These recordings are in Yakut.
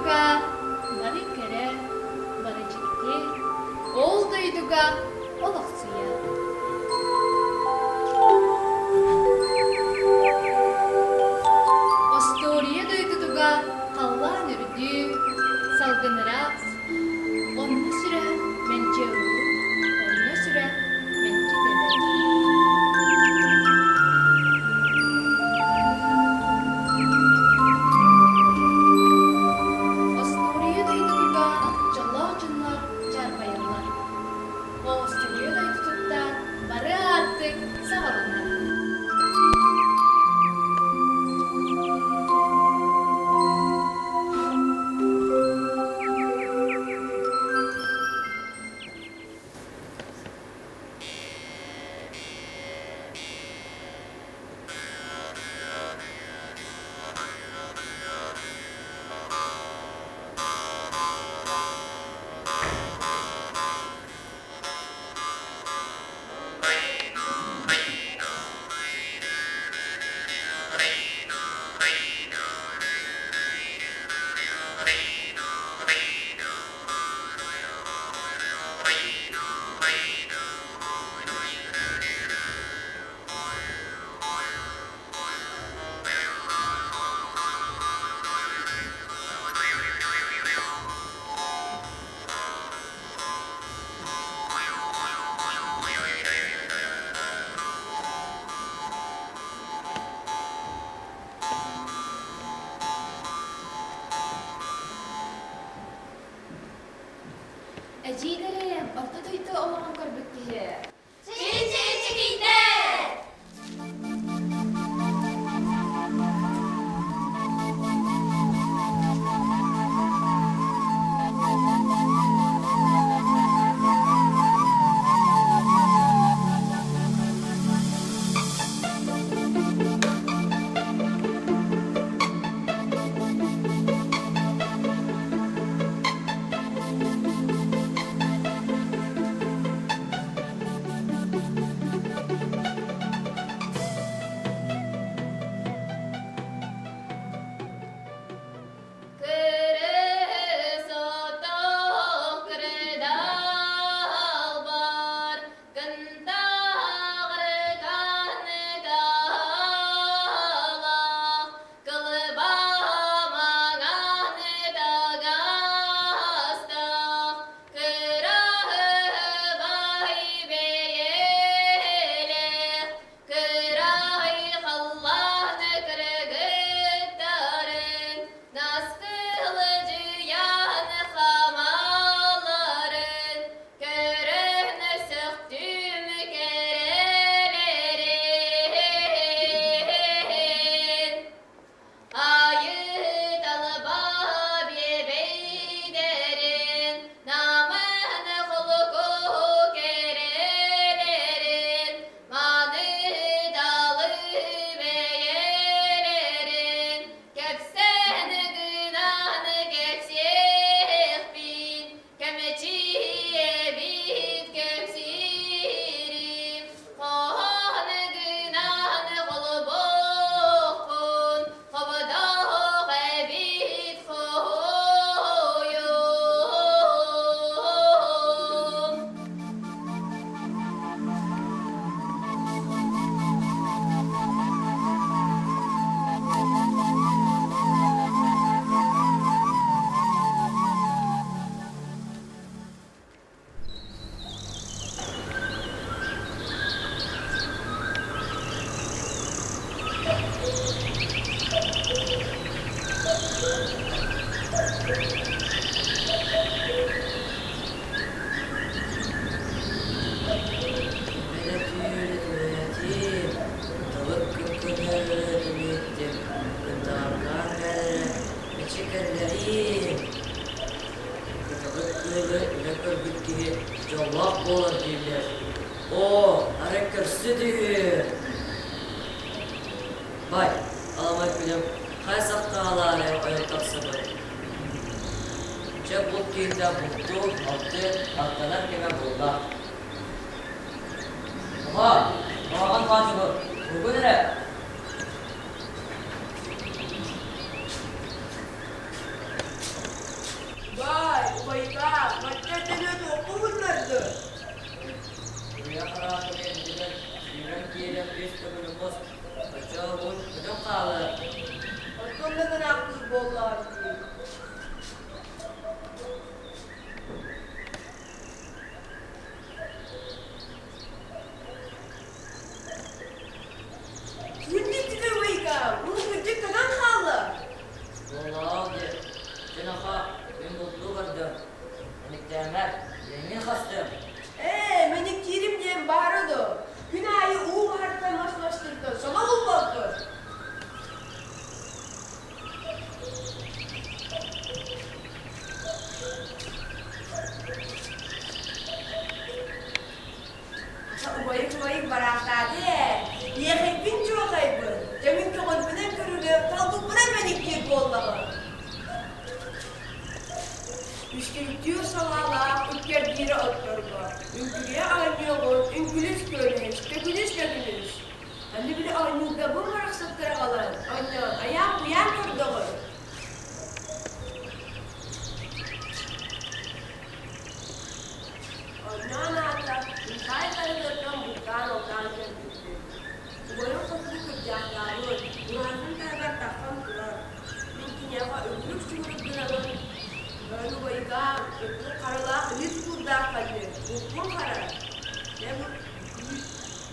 дойдуга бары кэрэ, бары дьикти, ол дойдуга олохсуйар. Остуоруйа дойдутугар халлаан үрдүк, салгын ыраас, Онно сүрэ мэлдьи ыллыыр, онно сүрэ мэлдьи тэбэр. Остуоруйа дойдутугар дьоллоох дьоннор дьаарбайаллар. Остуоруйа дойдутуттан бары аартык саҕаланар. Эдьиийдэрим, орто дойду олоҕун көрбүт киһи. Чичи-чикийдэр! Кырыс отох кырдал бар, Кынтаҕырган даалах, Кылба маҥан таҥастаах, Кыраһыбай бэйэлээх, Кырай халлаан кыргыттарын, Наскылдьыйан хамаларын, Көрөн сөхтүм кэрэлэрин. Айыы талба биэбэйдэрин, Намын холку кэрэлэрин, Маны далы бэйэлэрин, Кэпсээн гынан кэпсиэхпин, Кэмэчиэбит кэпсиирим, Хоһоон гынан холбоохпун, Хобдох эбит хоһуйум. Эбэтиир түһээтиим, тылык кыккыныы түмүттүм, кынтааргаан кэлэрэ эчи кэллэриим. Кыталык кыылы илэ көрбүт киһи дьоллоох буолар дииллэр. Оо, арай көрсө түһүө! Бай, аламай күнүм хайа сахха алаары ойон тахсыбыт. Чэ, булт киһитэ бултуу, алты, аттанар кэмэ буолла. Оҕо, оҕоҕун хоочугу, тугун эрэ? Төҥүлү мус, оччоҕо уун көтөн хаалар. Оттон да гынаахтыыр буоллаҕа дии. Күндү Вика, бу кырдьык көтөн хаалла. Буоллаҕа диэ, дьэ наха, мин бултуу бардым. Мэниктээмэ, билиҥҥин хастым. Ээ, мэниктиирим диэн баара дуо? Күн аайы уу баһартан мас мастыртан соно булбаппын. Убайык-убайык бараахтааты ээ, иэхэйбин чуохайбын, дьэ мин көҕөрбүнэн көрүлүөм, талбыппынан мэниктиир буоллаҕым. Үскүлтүүр салаалаах үккэрдиирэ отторго, үҥкүрүйэ оонньуоҕун, үҥкүлүс күөлэһис, төкүнүс төкүнүс. Аны били оонньуурга бу барахсаттары аҕалан, оонньоон, айаан-куйаан көрдөҕүн. Онньоон аата Михаил арыгыттан бултаан-алтаан кэлбиппит. Убайым хотугу кырдьаахтаабыт, ураһатын таһыгар тахсан турар. Мин киниэхэ үгүрүк сүгүрүк гынабын. Бары убайыгаам, өттүк харалаах илии тутуурдаах кэллим, булпун хара. Дьэ бу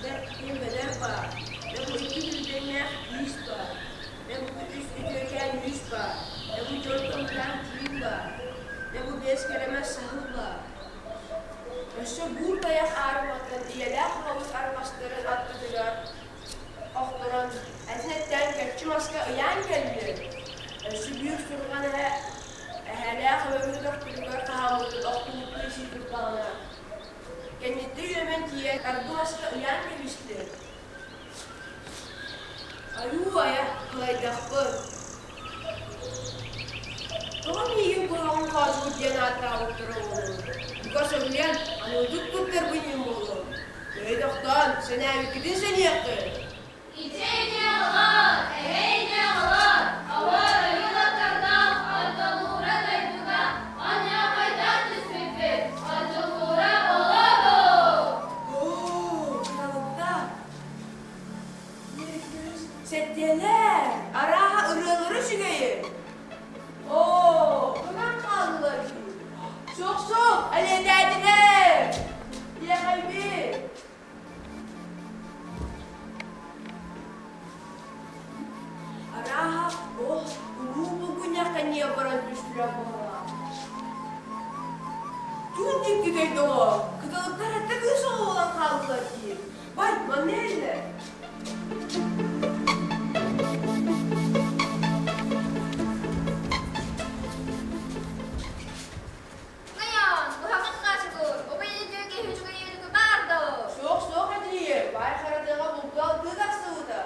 дьэ ким бэлэм баар, дьэ бу икки күлүгэннээх киис баар, дьэ бу үс үтүөкээн үүс баар, дьэ бу дьон томтаан тииҥ баар, дьэ бу биэс кэрэмэс саһыл баар. Өссө буур тайах аарыматтан ийэлээх аҕабыт арҕастарын аттытыгар охторон, этин эттээн кэччи маска ыйаан кэллим. Өссө биир сурҕан эһэ эһээлээх эбэбит өтөхпүтүгэр хаһааммытын охтубуттуу сии турдаҕына, кэнниттэн үөмэн тиийэн аргы маска ыйаан кэбистим. Айуу айа, кылайдахпын. Тоҕо миигин куһаҕан хоочугут диэн ааттаабыттара буолуой? Бука сөбүлээн, аныытык туттарбын иһин буолуо. Өй тохтоон, сэнээбиккитин сэниэххит. Ичэйне аҕалар, эһэйне аҕалар, ауар айылаттардаах Анталуура дойдуга анньаахайдаах түспүппүт, Анталуура олоду! Оо, кыталыктаах Сэттиэлэр, арааһа ырыалары үчүгэйин. Оо, ханан хааллылар дии? Суох-суох, элиэтээтилэр! Диэхэйбит. Арааһа, ох, улуу булгунньахха ньиэ баран түстүлэр быһыылаах. Туун дьиктитэй доҕоор, кыталыктар эрдэ кыыс оҕо буолан хааллылар дии. Бай, манна иһиллэр. Найаан, быһаҕыт хаачыгыр, убайы киһи үчүгэй өрүкү баар доо. Суох, суох эдьиийэ, баай харатыаҕа бултуу-алтыы тахсыбыта.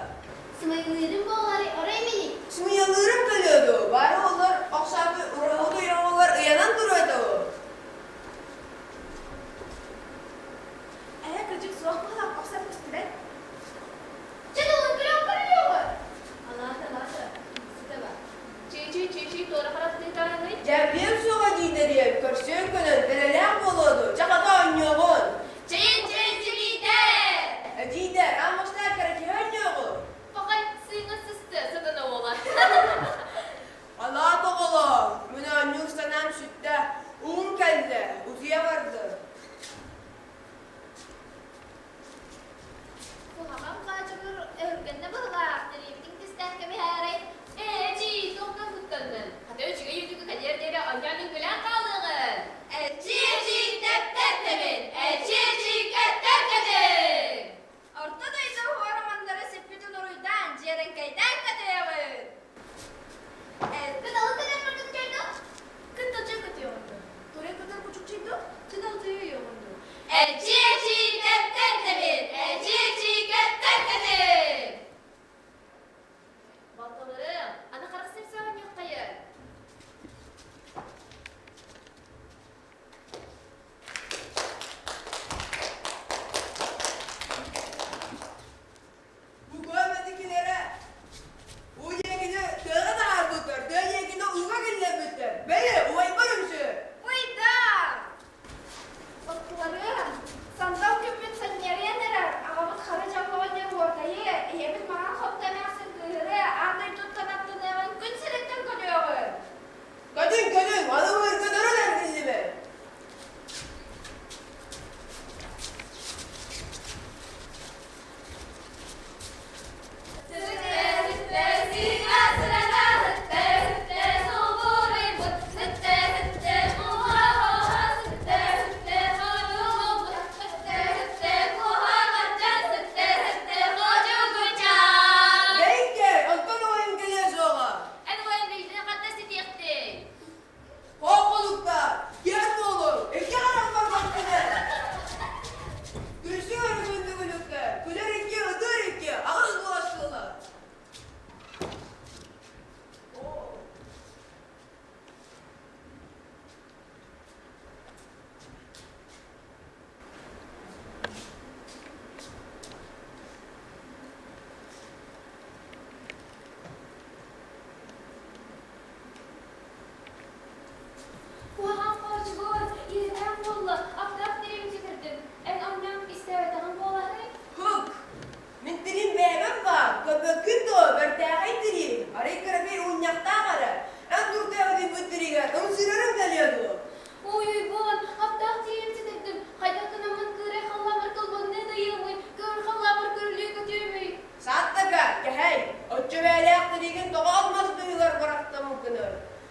Сымыйалыырым буолаары орой мини. Сымыйалыырым кэлиэ дуо, баары олор охсаапы ураһа туйаҕалар ыйанан туруо этэ ол. Эһэ кырдьык суох быһылаах охсор көстүбэт. Чэ долун күрэх көрүлүөҕү. Алаата, алаата, сыта бар. Чыычый, чыычый, туора харахтыы таарыный? Дьэбиэм суоҕа диитэриэм, көрсүөн көнөн, дэлэлээх буолуо дуо, чэ хата оонньуоҕун. Чэйин, чэйин, чэбиитэ! Эдьиийдэр, аан бастаан кэрэтиһэ оонньуоҕу. Пахай, сыыҥа сысты, сатана уола.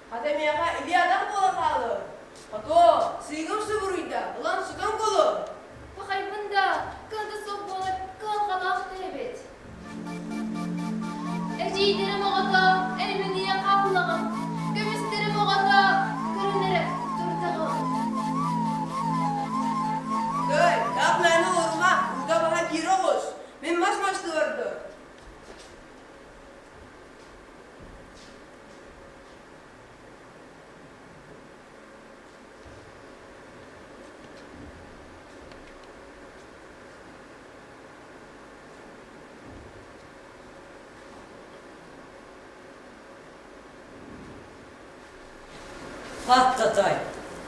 Хата миэхэ илии-атах буола хаалыа. Хотуо, сыыгым субуруйда, ылан сутан кулу. Пахайбын да, кыһата суох буолар кыһалҕалаах да эбит. Эдьиийдэрим оҕото эрминийэ хааллаҕым, көмүстэрим оҕото көрөн эрэ турдаҕым. Той, таах мээнэ олорума, уута баһа киирэ оҕус. Мин мас мастыырдым. Паттатай,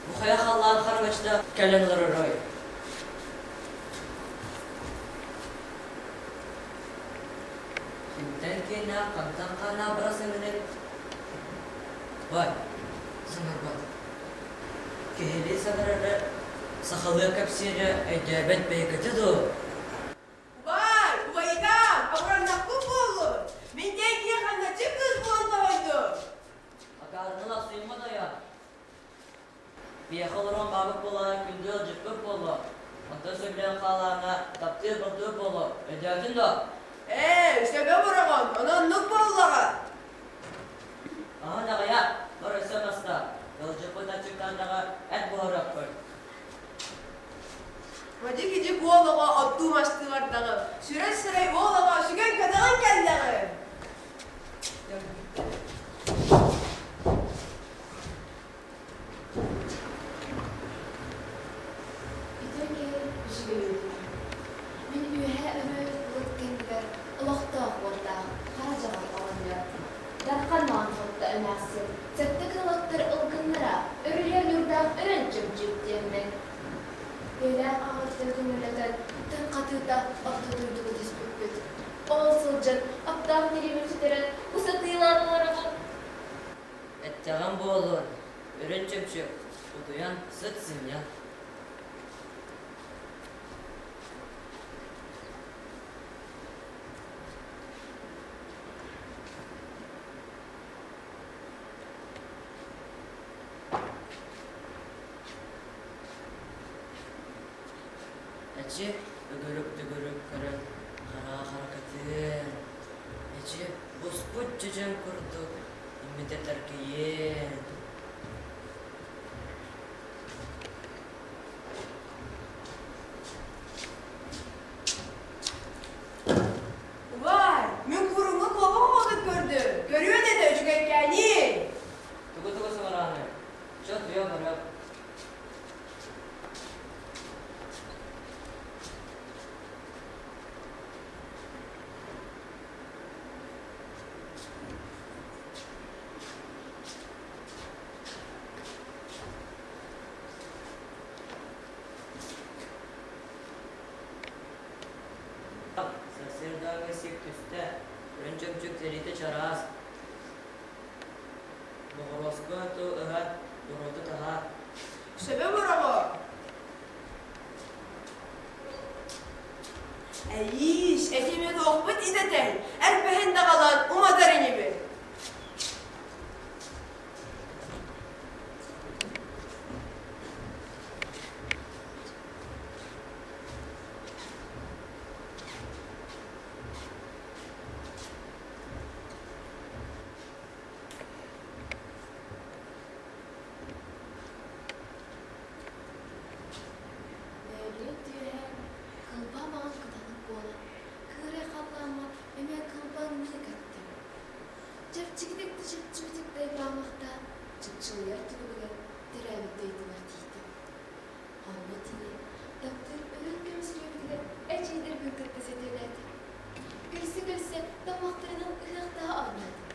бу хайа халлаан хараҥаччыта кэлэн олоророй? Кимтэн киэннээх, хантан хааннаах бара сыҥынай? Бай, саҥарбат. Киһилии саҥарара, сахалыы кэпсиирэ өйдөөбөт бэйэкэтэ дуо? Убаай, убайыкаам, абыраннахпын буоллун! Мин диэн киһи ханначчы кыыс буолан тоһойдум! Акаарыны лахсыйма дойо! Биһиэхэ олорон баабыт буолаҕа күндү ыалдьыппыт буолуо, онтон сөбүлээн хаалааҥҥа таптыыр балтыбыт буолуо, өйдөөтүн дуо? Ээ, сөбө бороҕон, ону оннук буоллаҕа. Аһын аҕыйах, бар өссө маста, ыалдьыппыт аччыктаатаҕа эт буһарыахпыт. Мадьык-идьик уол оҕо оттуу мастыы бардаҕым, сүрэй-сырай уол оҕо сүгэн көтөҕөн кэллэҕим. Үтүө киһи үчүгэй үтүө. Мин үөһээ өрүөл былыт кэннигэр олохтоох уоттаах хара дьаҕар оҕонньор, Дархан маҕан хотто эмээхсин, сэттэ кыылаттар ылгыннара, өрүлүөр ньуурдаах өрөн чөмчүүк диэммин. Бэйэлээх аҕаттан көҥүллэтэн, тыҥ хатыыта орто дойдуга түспүппүт. Ол сылдьан, аптаах тириибин сүтэрэн, усатыылаан олоробун. Эттэҕим буолуон, өрөн чөмчөк, утуйан сыт сынньан. Эчи, үгүрүк-түгүрүк көрөн, хараҕа харакытыан, эчи, буспут дьүдьэн курдук имитэ тэркийиэн. Убаай, мин куруҥҥа куобах оҕотун көрдүм. Көрүөн этэ үчүгэйкээниий. Тугу-тугу саҥарааны? Чэ, утуйа барыах. Сарсыардааҥҥы сир түстэ, үрүҥ чөмчүүк сэриитэ чараас, Боҕуруоска тыл ыһар, буруота таһаар. Сөбө бороҕо. Эйиис, этими туохпут идэтэй, эрбэһин даҕалаан уматар инибин. Бөөлүүн түөһээн, кылбаа маҕан кыталык буолан, кыырай халлааҥҥа эмиэ кылбаҥныы көттүм. Чэпчэкитик да чэпчэкитик дайбаамахтаан, чыпчылыйар түбүгэр төрөөбүт дойдубар тиийдим. Онно тиийэн, таптыыр үрүҥ көмүс үрүйэбитигэр эдьиийдэрбин кытта сөтүөлээтим. Күлсэ-күлсэ таммахтарынан ыһыахтаһа оонньоотум.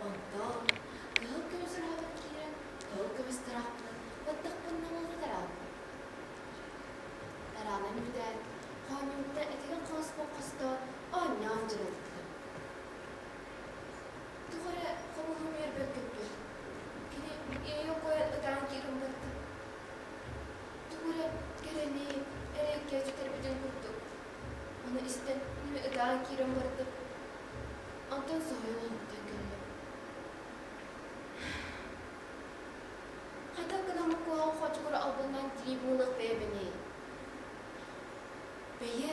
Онтон кыһыл көмүс ураһабар киирэн, кыһыл көмүс тараахпынан баттахпын намылыта тараабытым. Тараанан бүтээт, хоонньубуттан этигэн хоспох хостоон оонньоон дьырылыттым. Туох эрэ хомуһум үөрбэккэ Кини иэйэ-куойан ытаан киирэн барда. Тугу эрэ кэрэни, эрэйгэ сүтэрбитин курдук. Ону истэн мин ытаан киирэн бардым. Онтон соһуйан уһуктан кэллим. тириибин ылыах бэйэбиний? Бэйэ,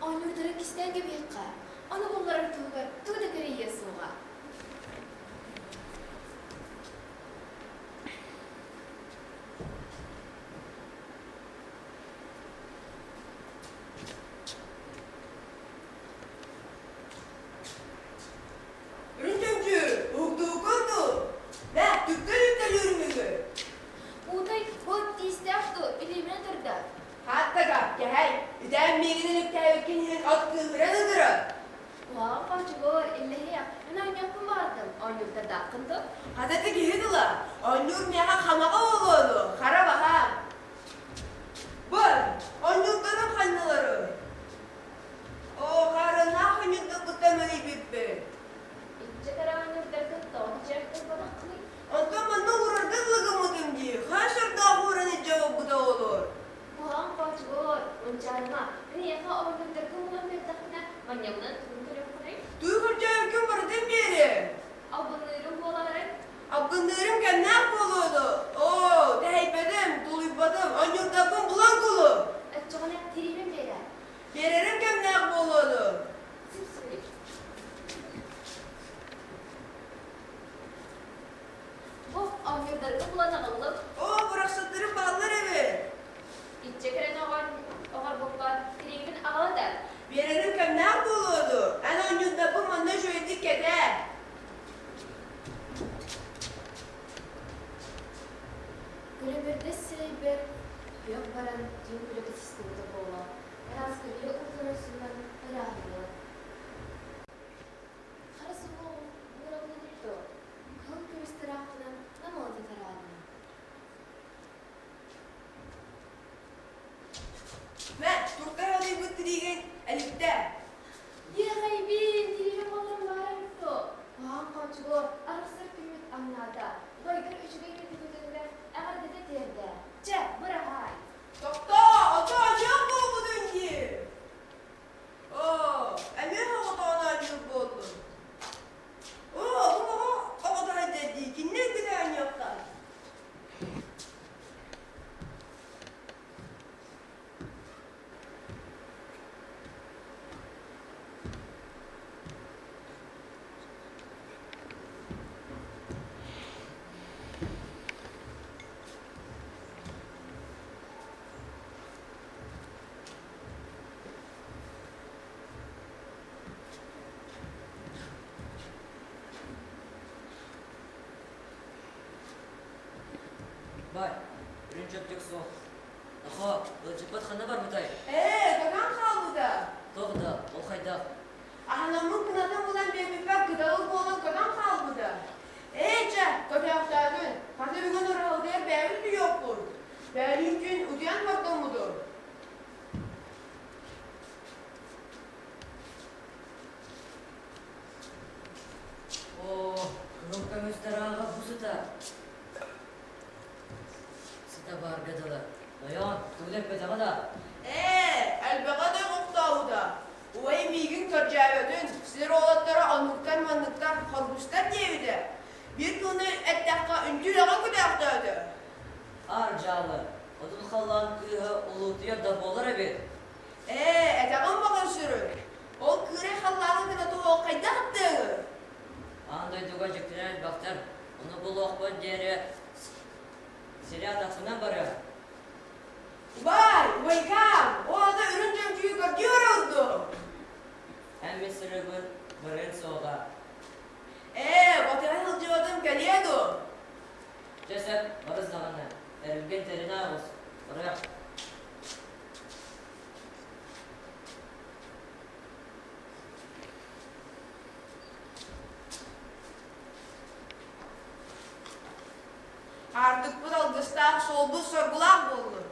оонньуурдарын кистээн кэбиһиэххэ, ону булларар туһугар тугу да кэрэйиэ суоҕа. Үрүҥ чөмчүүр, уһуктуукун дуу? Мэ, түккэр үктэлүүрүҥүгү. Уутай, бу тиистээх дуу, илиибинэн турда. Хааттага, кэһэй, итээн миигинэн үктээбиккин иһин от кыыһыран ытырар. Куһаҕан хоочугуор, иллэһиэх, мин оонньуохпун баҕардым, оонньуурдардааххын дуо? Хата да киһи тыла, оонньуур миэхэ хамаҕа буолуону, хара баһаам. Бар, оонньуурдарым ханналарын. Оо, хаарыаннаах оонньуурдарбыттан мэлийбиппин. Иччэ кэрэ оонньуурдаргын тоҕо кичээх буолбатаххыный? Онтон манна уурарга ылыгыммытым дии, хас сордоох ууран илдьэ олорбута олор. Куһаҕан хоочугуор, мунчаарыма, мин эйиэхэ оонньуурдаргын булан биэрдэхпинэ, манньабынан тугун көрүөххүнүй? Тугу көрдөөбүккүн барытын биэриэм. Албынныырым буолаарай? Албынныырым кэмнээх буолуо дуо? Оо, тэһийбэтим, тулуйбатым, оонньуурдарбын булан кулу. Оччоҕуна тириибин биэрээр. Биэрэрим кэмнээх буолуо дуо? Сип-сибилик. Бу оонньуурдаргын булан аҕаллым. Оо, бырахсаттарым бааллар эбит. Иччэ кэлэн оҕорбуппар тириибин аҕала да. Биэрэрим кэмнээх буолуо дуо? Эн оонньуурдарбын манна үчүгэйдик кэтээ. Күлүмүрдэс сирэйбэр күөх баран түүн күлүкэ сыстыбыта буолуо, ыраас кырыйа ууллара суунан ырааһырыа. Хара суһуоҕум буураллыбыт дуо, кыһыл көмүс тыраахпынан намылыта тараанна. Мэ, турка халыйбыт тириигин элиттэ. Иэхэйбин, тириибин боллорум баара эбит дуо? Куһаҕан хоочугуор, арахсар күммүт аҥнаата. Убайгар үчүгэй көтүтүгэр эҕэрдэтэ тиэрдэ. Чэ, быраһаай. Тохтоо, ото аньыах буолбутун дии. Оо, эмиэ оҕотоҕун оонньуур буоллун. Оо, бу оҕо оҕото хайда дии, кинини өлбүтэ оонньуохтаах. Бай, үрүн чөптүк суох. Нохоо, ыалдьыппыт ханна барбытай? Ээ, көтөн хаалбыта. Туох да, ол хайдах? Аһынаммын кынатын булан биэрбиппэр кыталык буолан көтөн хаалбыта. Ээ, чэ, көтөөхтөөтүн. Хата бүгүн ураһалытыгар бэйэбит утуйуохпут. Бөөлүүн түүн утуйан бардаммытым. Оо, кыһыл көмүс тарааҕа бу сытар. Сыта баарга дылы. Нойоон, тугу да эппэтэҕэ да? Ээ, элбэҕэ да оҥохтообута. Убай миигин көрдьөөбөтүн, сир уолаттара оннуктар-манныктар хоргустар диэбитэ. Биир тылны эттэххэ, үнтү-үрэҕи күтээхтөөтө. Аар дьаалы, отун халлаан кыыһа улуутуйар да буолар эбит. Ээ, этэҕин баҕар сүрүн. Ол кыырай халлааны гына туһуох хайдах ыттыаҥый? Аан дойдуга дьиктилэр элбэхтэр, ону булуохпут диэри сири атахпынан барыам. Убаай, убайкаам, ол ата үрүҥ чөмчүүгү көрдүү барабыт дуо? Эн мин сырыыбын барыан суоҕа. Ээ, батыһа сылдьыбатым кэлиэ дуо? Чэ сөп, барыс даҕаны, эрилгин тэринэ оҕус, барыах. Аартыкпыт алгыстаах, суолбут соргулаах буоллун.